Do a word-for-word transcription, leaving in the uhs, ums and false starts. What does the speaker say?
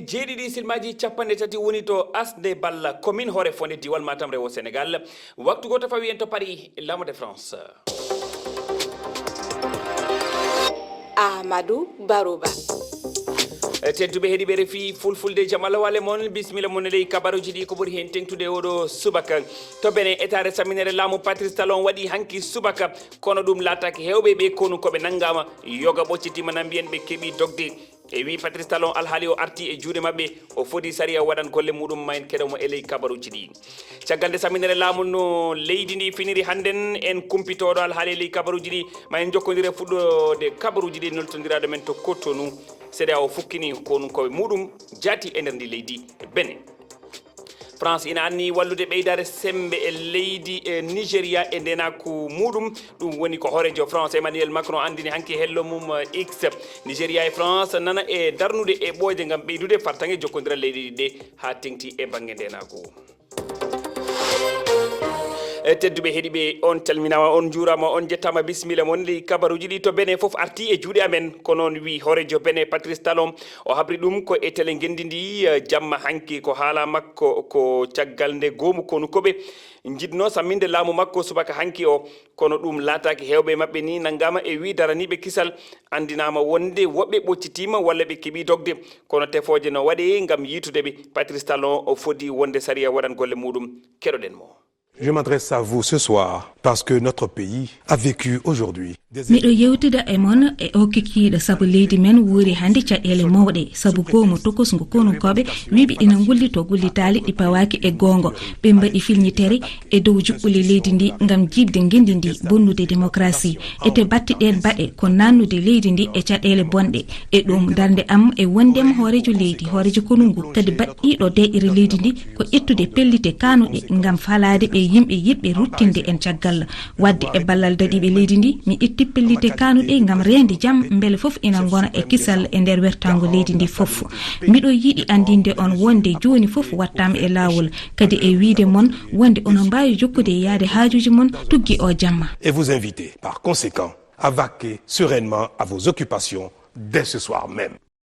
Jeeɗiɗi silmaaji capanɗe tati woni to Asde Balla, commune Hoore Fonde, diwal Matam, rewo Senegal. Waktu gooto fawi en to Paris, Lamo de France. Amadou Barouba. Tedduɓe heɗiɓe refi fulfulde, jam Allah wale mon, bismilla mon e ley kabaruji ɗi ko ɓuri hen tengtude oɗo subaka. To Benin, etare saminere laamu Patrice Talon waɗi hanki subaka, kono ɗum laataki hewɓe ɓe konu ko ɓe nangama, yoga ɓoccitima na mbiyen ɓe keɓi dogde. E wi Patrice Talon, alhaali o arti e juuɗe maɓɓe, o fodi sariya waɗan golle muɗum, ma en keɗomo e ley kabaruji ɗi. Caggal nde saminere laamu no leydi ndi finiri hannden, en kumpitoɗo alhaali e ley kabaruji ɗi, ma en jokkodire fuɗɗode kabaruji ɗi noltodiraɗo men to Cotonou. Seeɗa o fukkini konunkoɓe muɗum jaati e nder ndi leydi Benin. France ina anni wallude ɓeydare sembe e leydi e Nigeria e ndenaku muɗum. Ɗum woni ko hoorejo France Emmanuel Macron andini hanki hello mum X. Nigeria e France nana e darnude e ɓooyde ngam ɓeydude fartaŋŋe jokkondiral leyɗe ɗiɗi ɗe haa teŋti e bannge ndenaku. E tedduɓe heɗiɓe, on calminama, on juurama, on jettama, bismilla mon ley kabaruji ɗi. To Benin fof arti e juuɗe amen, ko noon wi hoorejo Benin Patrice Talon. O habri ɗum ko e tele ngenndi ndi, eh, jamma hanki. Ko haala makko ko caggal nde goomu konu koɓe njiɗno samminde laamu makko subaka hanki o. Kono ɗum laataaki, heewɓe maɓɓe ni nanngama e wi daraniiɓe kisal. Anndinaama wonde woɓɓe ɓoccitiima walla ɓe keɓii dogde. Kono tefooje no waɗee ngam yiitude ɓe. Patrice Talon o fodi wonde sariya waɗan golle muuɗum. Keɗoɗen mo. Je m'adresse à vous ce soir parce que notre pays a vécu aujourd'hui des miɗo yewtida e mon e o kikiiɗo sabu leydi men wuuri hannde caɗeele mawɗe sabu goomu tokosngu konunkooɓe wiɓe ina ngullitoo gullitaali ɗi pawaaki e goongo. Ɓe mbaɗi filñitere e dow juɓɓule leydi ndi ngam jiiɓde ngenndi ndi, bonnude démocratie. Ete batte ɗeen baɗe ko naatnude leydi ndi e caɗeele bonɗe. E ɗum darnde am e wondema hooreejo leydi, hooreejo konu ngu, kadi baɗɗiiɗo deeƴre leydi ndi, ko ƴettude pellite kaanuɗe ngam falaade ɓe yimɓe yiɗɓe ruttinde en caggal. Waɗde e ballal daɗiiɓe leydi ndi, mi ƴetti pellite kaanuɗe ngam reende jam, mbele fof ina ngona e kisal e nder wertaango leydi ndi fof. Miɗo yiɗi anndinde on wonde jooni fof wattaama e laawol, kadi e wiyde mon wonde onon mbaawi jokkude e yahde haajuuji mon tuggi oo jamma. Et vous inviter, par conséquent, à vaquer sereinement à vos occupations dès ce soir même.